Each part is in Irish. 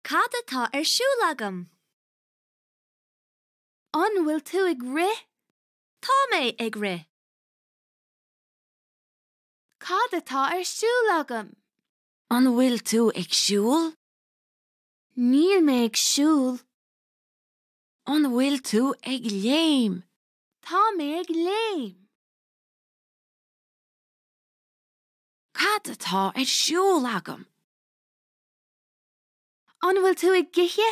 Cad atá ar siúl agam? An bhfuil tú ag rith? Tá mé ag rith. Cad atá ar siúl agam? An bhfuil tú ag siúl? Níl mé ag siúl. An bhfuil tú ag léim? Tá mé ag léim. Cad atá ar siúl agam? An bhfuil tú ag ithe?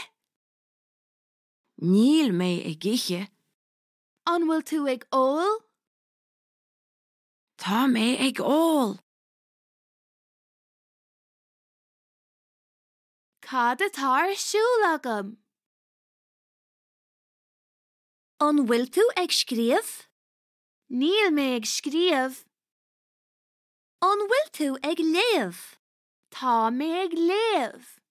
Níl mé ag ithe. An bhfuil tú ag ól? Tá mé ag ól. Cad atá ar siúl agam? An bhfuil tú ag scríobh? Níl mé ag scríobh. An bhfuil tú ag léamh? Tá mé ag léamh.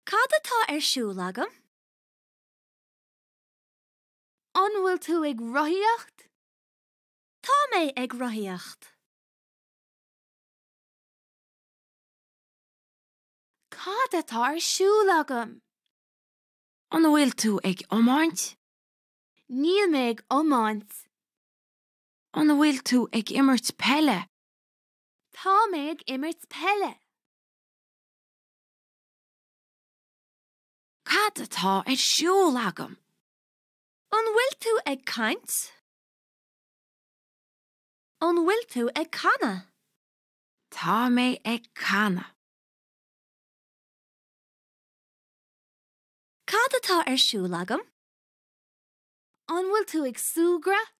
Cad atá ar siúl agam? An bhfuil tú ag rothaíocht? Tá mé ag rothaíocht. Cad atá ar siúl agam? An bhfuil tú ag iomáint? Níl mé ag iomáint. An bhfuil tú ag imirt peile? Tá mé ag imirt peile. Cad atá ar siúl agam? An bhfuil tú ag caint? An bhfuil tú ag canadh? Tá mé ag canadh. Cad atá ar siúl agam? An bhfuil tú ag súgradh?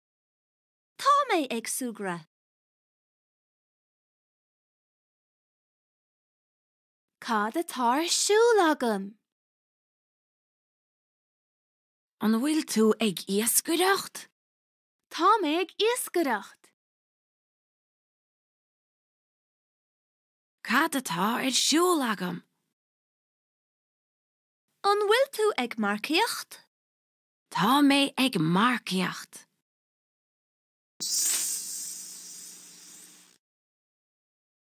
Tá mé ag súgradh. Cad atá ar siúl agam? An bhfuil tú ag iascaireacht? Tá mé ag iascaireacht. Cad atá ar siúl agam? An bhfuil tú ag marcaíocht? Tá mé ag marcaíocht.